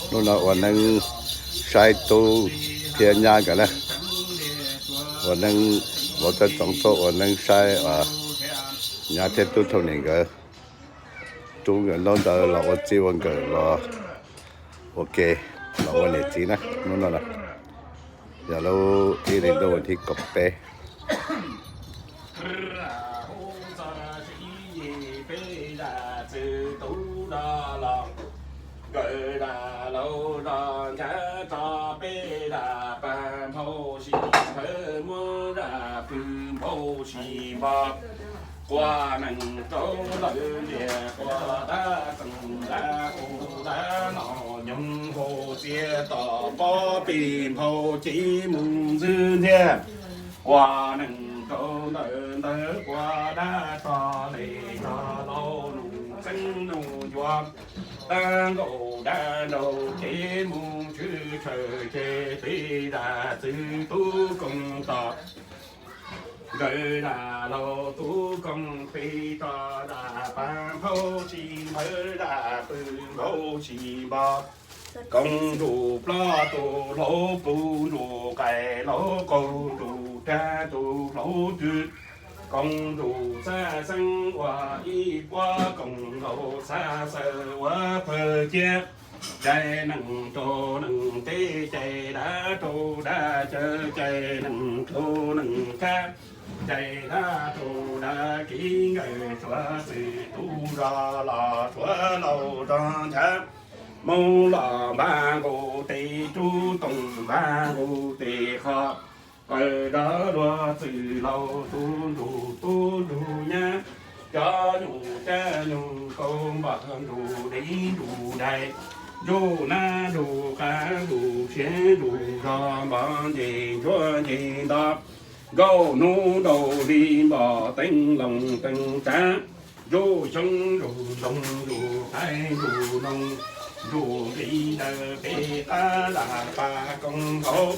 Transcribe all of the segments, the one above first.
Hnub no ua neeb saib tub thiab nyab nkawd na. Ua neeb, vauv Txawj Txoov tuaj ua neeb saib nyab thiab tub Thauj Nis nkawd. Rub nkawd ntaub ntawv los ua txij ua nkawm los ua ke, los ua niam txiv na hnub no na. Yog lub ib hlis ntuj vas thib kaum peb. Nkawd zaj laus zaj nchav tso peb zaj pab nphau sib nthawv, muab zaj pw nphau sib npo. Qua nees rau lawv ntiag, qua dab txeem dab qus dab no nyoog hauv txiaj tom pob pib nphau cev mus ntxwg ntiag. Qua nees rau ntawm ntawd qua dab tog les tog laus, nus txeeb nus ncua, dab nkaus dab nraug cev mus tshwj tshaw ces peb zaj txwv tub koom tog. Nkawd zaj laus tub koom peb tso zaj pab nphau sib nthawv, zaj pw nphau sib npo. Koom nrug ploj tus hlau, pub nrug qai laus, koom nrug rag tus hlau twg. Koom nrug xab xeeb ua ib puab, koom laus xab xawm ua pawg ciab. Cai nees rau nees teb, cai dab rau dab caw, cai nees rau nees kab, cai dab rau dab kev. Nkawd suav xwm tub zog los suav laus zog nchav, Hmoob los npaj nqus tes rub toom, npaj nqus tes qho, qaws zog luag xwm laus, tub nrug tub nrug nyab, cov nyuj cab nyuj kaus, npog nrug dib nrug dais, ntsuj nab nrug qab nrug siab nrug zog, npog nce ntsuab nce nto, nkauj hnub nraug hli npog teeb loo teeb tsav, ntsuj xyoob ntsuj ntoo ntsuj qaib ntsuj noog, ntsuj nqi daws peb qab zaj pab koom nphau,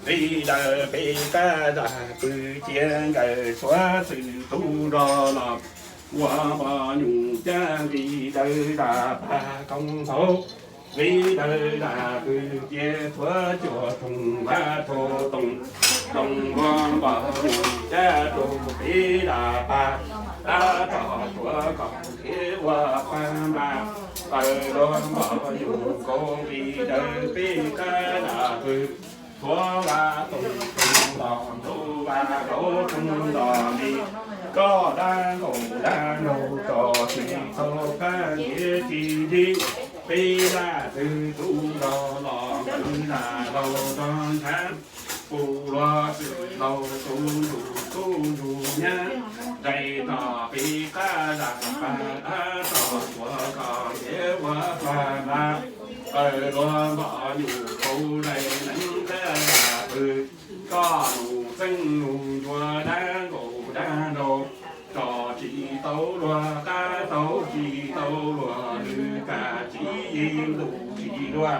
nqi daws peb qab zaj pw cia. Nkawd suav xwm tub zog los ua npog nyuj cab, nqi daws zaj pab koom nphau, nqi daws zaj pw cia. Tshuav cuaj roog vaj rau toom, toom ua npog nyuj cab rau peb zaj pab, dab tog tshuav kom khiav ua pab npab, qaws luag npog nyuj kaus, nqi daws peb qab zaj pw. Tshuav vaj toom toom los ntsuj, vaj rau toom los nqi, koj dab nkaus dab nraug tso tsis tau qab ntiav tsis ntsib, peb zaj twg tub zog los nkawd zaj laus zog nchav, pub luag xwm laus tub nrug tub nrug nyab, nqis tog peb qab zaj pab, dab tog tshuav kom khiav ua pab npab, qaws luag npog nyuj kaus, nqi nees qab zaj pw. Koj nus txeeb nus ncua, dab nkaus dab nraug, tso tsis tau luag qab, tau tsis tau luag lw, kaj tsis yeej ntuj tsis dua.